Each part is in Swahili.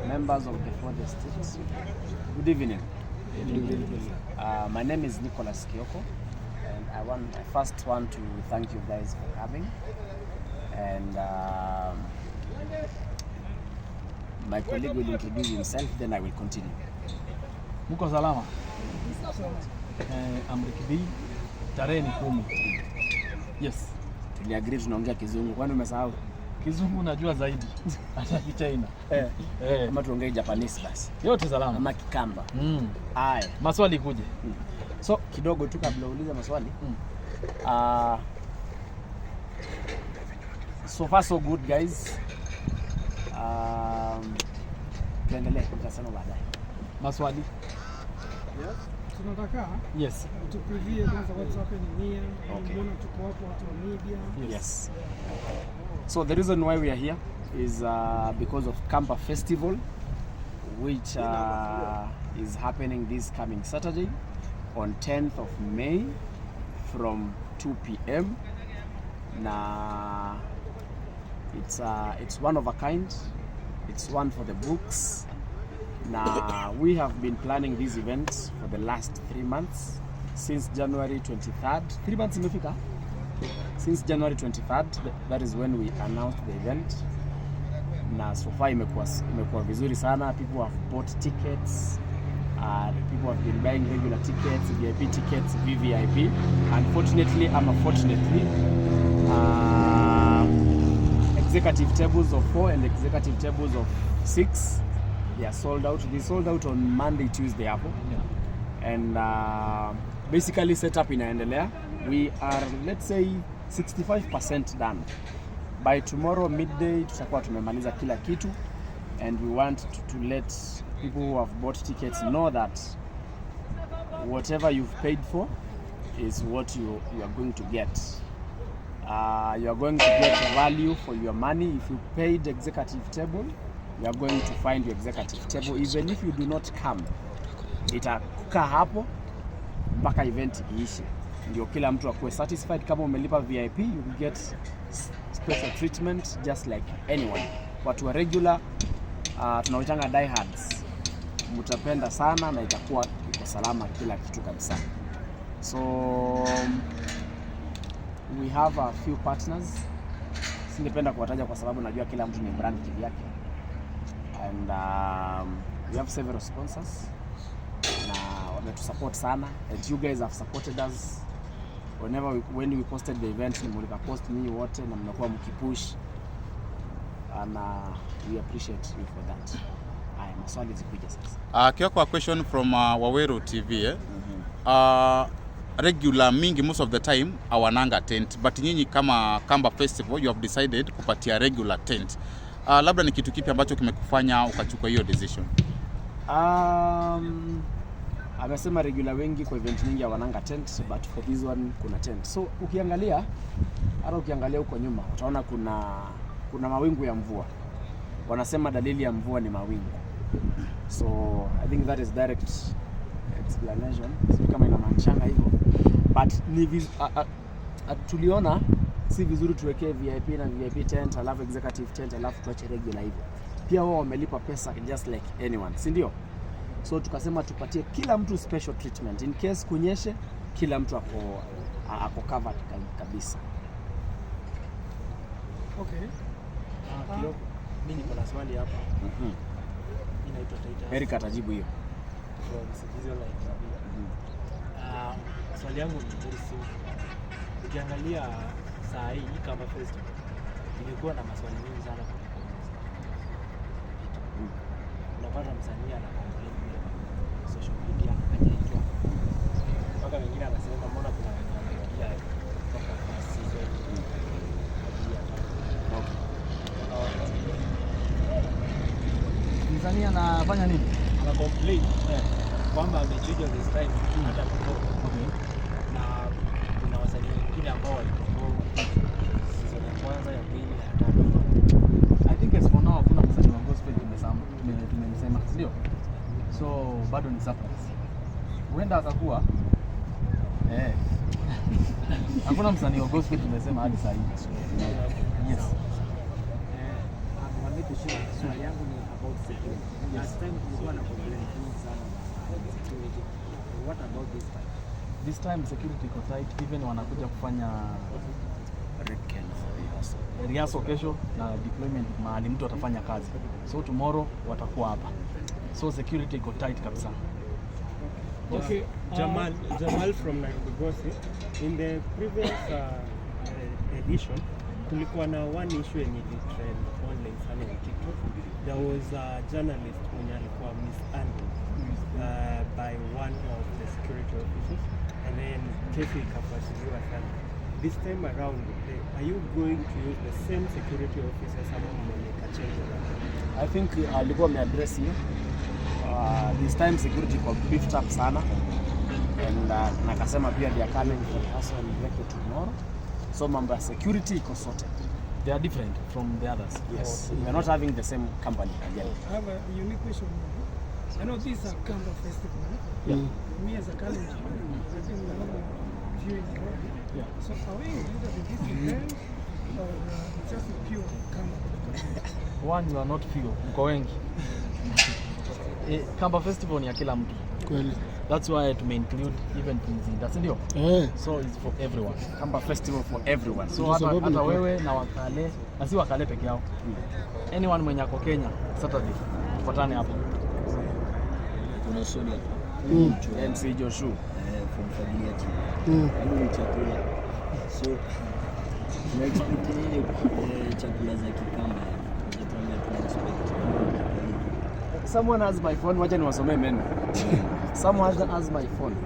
Members of the Fourth Estate, good evening. My name is Nicholas Kioko, and I first want to thank you guys for coming. And my colleague will introduce himself, then I will continue. Muko salama? I'm Ricky B. Tarehe ni 10. Yes. Tuliagree tunaongea Kizungu, kwani umesahau? Kizungu najua zaidi hata Kichina. Ama tuongee Japanese basi, Yote salama. Ama Kikamba. Aya. Maswali kuje. So kidogo tu kabla uulize maswali. So far so good, guys. Tuendelee, nitasema baadaye. Maswali. Yes. Tunataka utupreview kwanza what's happening here. Mbona tuko hapo, watu wa media? Yes. Yes. So the reason why we are here is because of Kamba Festival, which is happening this coming Saturday on 10th of May from 2 p.m. Na it's one of a kind. It's one for the books. Na we have been planning this event for the last 3 months since January 23rd. 3 months imefika? Since January 23rd, that is when we announced the event. Na so far imekuwa vizuri sana. People have bought tickets. People have been buying regular tickets, VIP tickets, VVIP. Unfortunately, ama fortunately, executive tables of four and executive tables of six, they are sold out. They sold out on Monday, Tuesday hapo. And basically setup inaendelea. We are, let's say, 65% done. By tomorrow midday tutakuwa tumemaliza kila kitu, and we want to let people who have bought tickets know that whatever you've paid for is what you are going to get. You are going to get value for your money. If you paid executive table, you are going to find your executive table. Even if you do not come, itakaa hapo mpaka event iishe, ndio kila mtu akuwe satisfied. Kama umelipa VIP, you will get special treatment just like anyone. Watu wa regular, tunawaitanga diehards, mtapenda sana na itakuwa iko salama kila kitu kabisa. So we have a few partners, singependa kuwataja kwa sababu najua kila mtu ni brand kivyake, and we have several sponsors na wametusupport sana, and you guys have supported us when we posted the event. Ni mulika post nyinyi wote na mmekuwa mkipush, and we appreciate you for that. Haya, maswali zikuja sasa. Kioko, a question from Waweru TV. Eh? Regular mingi most of the time awananga tent, but nyinyi kama Kamba Festival, you have decided kupatia regular tent. Labda ni kitu kipi ambacho kimekufanya ukachukua hiyo decision? Amesema regular wengi kwa event nyingi hawananga tent, but for this one kuna tent. So ukiangalia, hata ukiangalia huko nyuma, utaona kuna mawingu ya mvua. Wanasema dalili ya mvua ni mawingu. So I think that is direct explanation. Sijui kama inamaanishanga hivyo, but ni viz, a, a, a, tuliona si vizuri tuwekee VIP na VIP tent alafu executive tent alafu tuache regular hivyo. Pia wao wamelipa pesa just like anyone, si ndio? So tukasema tupatie kila mtu special treatment in case kunyeshe, kila mtu ako covered kabisa. Okay. Ah, Kioko, mi niko na swali hapa. Mi naitwa Titus Eric atajibu hiyo. From Citizen Online TV. Ah, swali yangu ni very simple. Ukiangalia saa hii kama festival imekuwa na maswali mingi sana kuliko vitu. Unapata msanii ana complain kule kwa social media hajaitwa, mpaka wengine anasema mbona kuna wenye wameingia kutoka first season hadi ya tatu. Unaona? Msanii anafanya nini? Ana complain kwamba amechujwa this time hata perform na kuna wasanii wengine ambao waliperform season ya kwanza, ya pili na ya tatu. I think as for now hakuna msanii wa gospel tumemsema, si ndio? So bado ni surprise. Huenda akakuwa, eh. Hakuna msanii wa gospel tumesema hadi saa hii. Yes. about security. Last time kulikuwa na complaint nyingi sana za security. What about this time? This time security iko tight, even wanakuja kufanya rehearsal kesho na deployment mahali mtu atafanya kazi, so tomorrow watakuwa hapa, so security iko tight kabisa. Okay, Jamal from Nairobi Gossip. In the previous edition, kulikuwa na one issue yenye ilitrend online sana on TikTok. There was a journalist mwenye alikuwa mishandled by one of the security officers and then kesi ikafuatiliwa sana. This time around, are you going to use the same security officers ama mmemake change on that? I think alikuwa ameaddress hiyo. This time security iko beefed up sana and na akasema pia they are coming for rehearsal and recce tomorrow, so mambo ya security iko sorted. They are different from the others. Yes, we are not having the same company again. I have a unique question. I know this is a Kamba festival. Yeah. Me as a Kalenjin, I think we have a few in Nairobi. Yeah. So are we included in this event or it's just a pure Kamba? One, you are not few, mko wengi. Kamba Festival ni ya kila mtu. Kweli. That's why tume include even Mzinda, si ndio? Eh, So it's for everyone. Kamba festival for everyone. So hata, sababu hata ni wewe na Wakale na si Wakale peke yao, anyone mwenye ako Kenya Saturday tupatane hapa. Kuna swali hapa. MC Joshua. From Familia TV. Mm. Yaani ni chakula. So tuna expect nini, chakula za Kikamba? Unatuambia tuna expect kama unataka hivi. Someone has my phone, wacha niwasomee menu. Someone has my phone.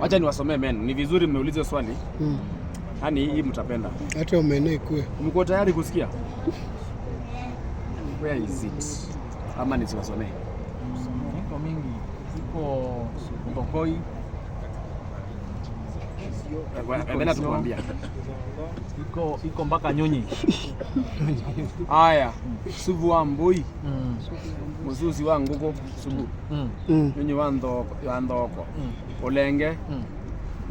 Wacha niwasomee menu. Ni vizuri mmeuliza swali. Yaani hii mtapenda. Hata omena ikue. Mko tayari kusikia? Where is it? Ama nisiwasomee? Iko mingi, iko Mbokoi, Endelea tukuambia. iko mpaka Nyonyi. Haya, subu wa mbui, mususi wa nguku, subu. Nyonyi wa nthoko, wa nthoko. Ulenge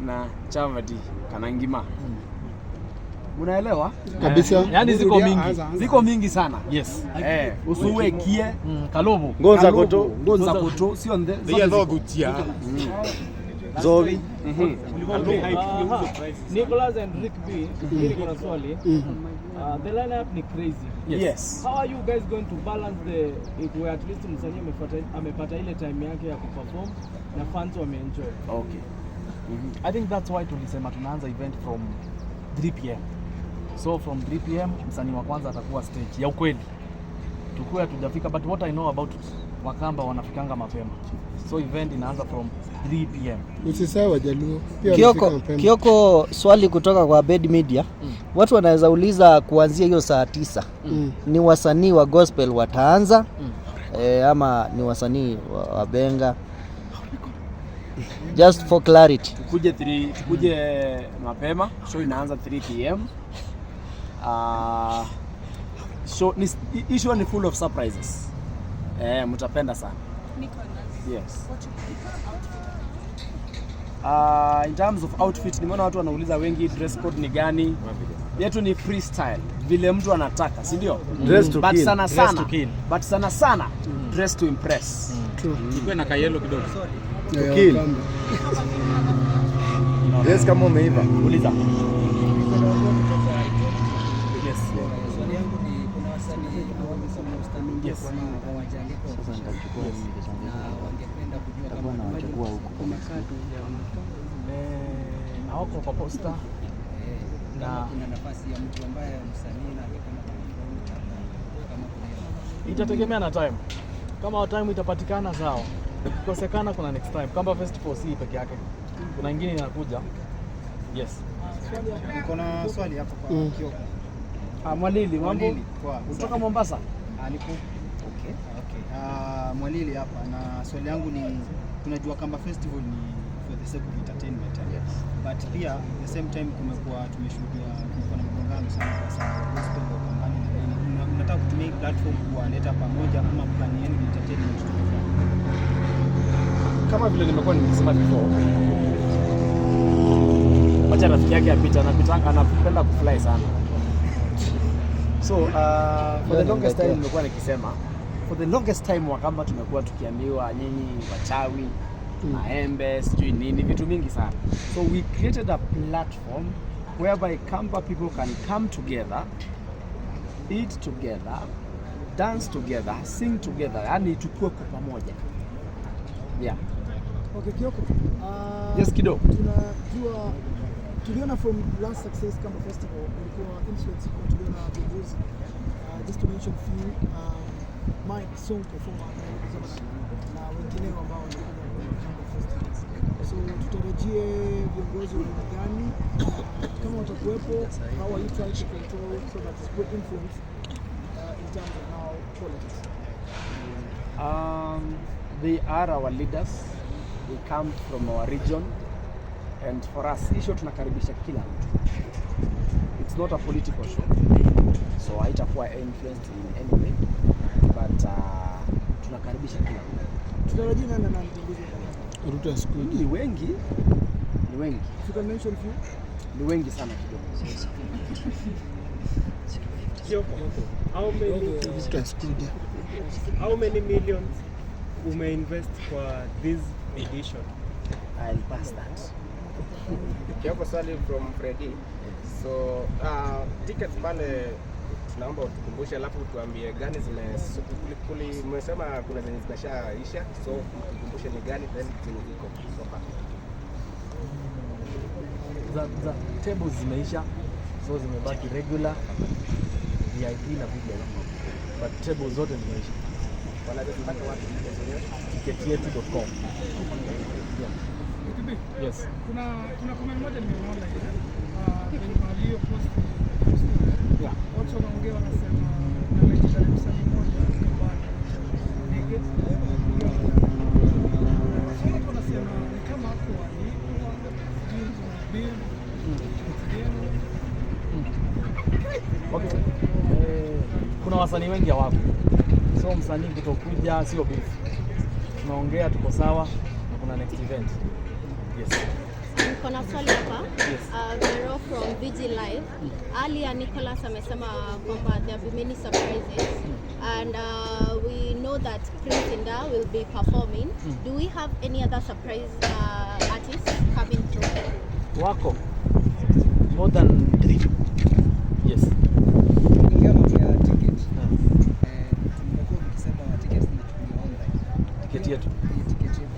na chavati kana ngima. Unaelewa? Kabisa. Yaani ziko mingi. Ziko mingi sana. Yes. Usuwekie Kalobo. Ngonza koto, ngonza koto, sio nde. zote ziko. Zovi. Nicholas and Rick B, mimi niko na swali. The lineup ni crazy. Yes. How are you guys going to balance the ikuwe at least msanii amepata ile time yake ya kuperform na fans wameenjoy? Okay. I think that's why tulisema tunaanza event from 3 pm. So from 3 pm msanii wa kwanza atakuwa stage ya ukweli. Tukuwe hatujafika, but what I know about Wakamba wanafikanga mapema. So event inaanza from 3 pm. Usisahau Wajaluo pia Kioko, wanafika mapema. Kioko, swali kutoka kwa Bed Media. Watu wanaweza uliza kuanzia hiyo saa 9 ni wasanii wa gospel wataanza ama ni wasanii wa benga? Just for clarity. Tukuje 3, tukuje mapema. Show inaanza 3 pm. Show ni hii show ni full of surprises. Mtapenda sana. Yes. In terms of outfit nimeona watu wanauliza wengi dress code ni gani? Yetu ni freestyle, vile mtu anataka, si ndio? Dress to But kill. sana Dress sana. to kill. But sana sana dress to impress. Ikuwe na kayelo kidogo. Ya Kill. Wakamba. Yes, kama umeiva. Uliza. Yes. Swali yangu ni kuna wasanii hawamesoma usanii Yes. hawajaalikwa officially na wangependa kujua kama Hawako kwa posta kama na kuna nafasi ya mtu ambaye msanii na angependa kuperform kama kuna hiyo nafasi. itategemea na time. Kama time itapatikana sawa, ikikosekana kuna next time. Kamba Festival si peke yake, kuna ingine inakuja. Yes. Niko na swali hapo kwa Kioko. Mwalili, mambo? Mwalili, poa. Kutoka Mombasa? Nipo. Okay. Okay. Mwalili hapa na swali yangu ni tunajua Kamba Festival ni for the sake of entertainment. Yes. But pia the same time kumekuwa tumeshuhudia kumekuwa na mgongano sana kwa sana gospel wa Ukambani na nini. Mnataka kutumia hii platform kuwaleta pamoja ama plan yenu ni entertainment tu? Kama vile nimekuwa nikisema before, wacha rafiki yake apita, anapita, anapenda kufly sana. So for the longest time nimekuwa nikisema For the longest time Wakamba tumekuwa tukiambiwa nyinyi wachawi, maembe, sijui nini, vitu mingi sana. So we created a platform whereby Kamba people can come together, eat together, dance together, sing together, yani tukue kwa pamoja. Yeah. Okay, Kioko. Yes, Kido. Tunajua tuliona from last success Kamba Festival ulikuwa influence kwa tuliona viongozi, just to mention few, Mike Sonko, former Nairobi governor, na wengineo ambao walikuja kwenye Kamba Festival. So tutarajie viongozi wa aina gani? Kama watakuwepo, how are you trying to control so that isikuwe influence in terms of now politics? They are our leaders. They come from our region. And for us, hii show tunakaribisha kila mtu. It's not a political show. So haitakuwa influenced in any way. But tunakaribisha kila mtu. Tutarajie nani na nani viongozi wa aina gani? Ruto asikuje. Ni wengi. Ni wengi. If you can mention few. Ni wengi sana kidogo. Kioko, how many Ruto asikuje. how many millions umeinvest kwa this edition? I'll pass that. Kioko, swali from Freddy. So tickets pale tunaomba utukumbushe, alafu tuambie gani zime umesema kuna zenye zimeshaisha, so tukumbushe ni gani then zenye ziko so far. Za tables zimeisha, so zimebaki regular, VIP na VVIP, but tables zote zimeisha. Wanaweza zipata wapi tickets zenyewe? Ticketyetu.com. Yeah. Yes. Kuna comment moja nimeona ile kwenye mahali hiyo post. Yeah. Watu wanaongea wanasema na legendary msanii mmoja Kambani Naked. So watu wanasema ni kama hakualikwa, sijui kuna bill yenu. Okay. Kuna wasanii wengi hawako, so msanii kutokuja sio beef. Tunaongea, tuko sawa na kuna next event. Yes. Niko na swali hapa. Yes. Vero from VG Live. Earlier Nicholas amesema kwamba there will be many surprises and we know that Prince Indah will be performing. Do we have any other surprise artists coming through? Wako more than three. Yes. Tukiongea mambo ya ticket, tumekuwa mkisema tickets zinachukuliwa online. Ticket yetu. Eh, ticket yetu.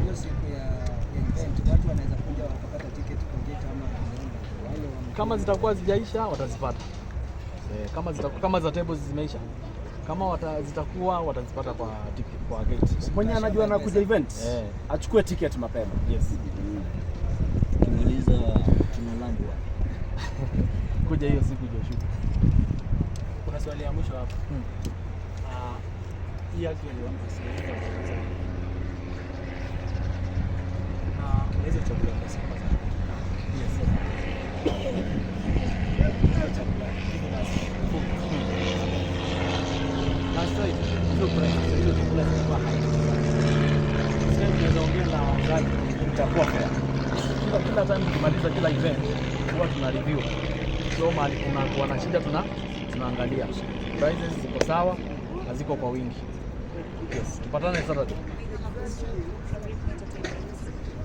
Hiyo siku ya event watu wanaweza kuja wakapata ticket kwa gate ama online. Wale Kama zitakuwa zijaisha watazipata. Kama za tables zimeisha, kama zitakuwa watazipata kwa ticket, kwa gate. Mwenye anajua anakuja event achukue ticket mapema. Yes. Tukimuuliza tuna land wapi? Kuja hiyo siku Joshua. Kuna swali ya mwisho hapa. Hii actually siwezi kuuliza. Unaweza chakula kwa siku za. Yes. Hizo chakula even as food. Last time hizo prices hizo chakula zilikuwa high. Sasa tunaweza ongea na wauzaji itakuwa fair. Kila time tukimaliza kila event huwa tuna review. So mahali kuna kuwa na shida tunaangalia. Prices ziko sawa na ziko kwa wingi. Yes, tupatane Saturday. From Rip Entertainment.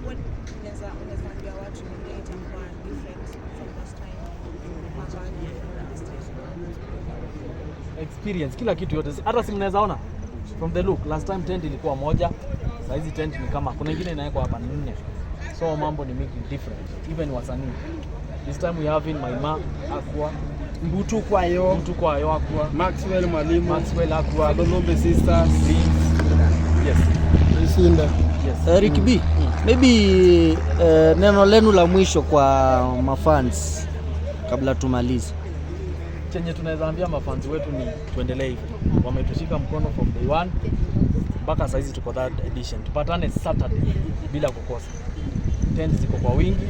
What unaweza ambia watu nini itakuwa different from last time ama this time? Experience kila kitu yote, hata si mnaweza ona from the look. Last time tent ilikuwa moja, saa hizi tent ni kama kuna ingine inawekwa hapa ni nne, so mambo ni mingi different. Even wasanii this time we have in Maima Aqua, Mbutu Kwayo, Mbutu Kwayo Aqua, Maxwell Mwalimu, Maxwell Aqua, Lolombe Sisters, Yes. Isinda. Yes. Eric B, maybe neno lenu la mwisho kwa mafans kabla tumalize. Chenye tunaweza ambia mafans wetu ni tuendelee hivyo, wametushika mkono from day one mpaka saizi tuko third edition. Tupatane Saturday bila kukosa. Tent ziko kwa wingi,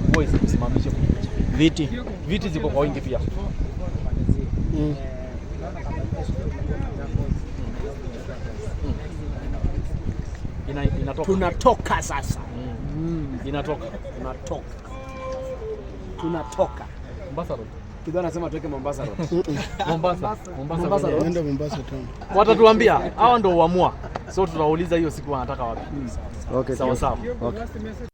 nguo isikusimamishe kukuja. Viti Viti ziko kwa wingi pia. Inatoka. Tunatoka sasa. Inatoka. Tunatoka. Tunatoka. Mombasa Road. Kidwa anasema tuweke Mombasa Road. Mombasa. Mombasa. Mombasa Road. Enda Mombasa town. Watatuambia, hawa ndo huamua. So tutawauliza hiyo siku wanataka wapi. Okay, Sawa sawa. Okay.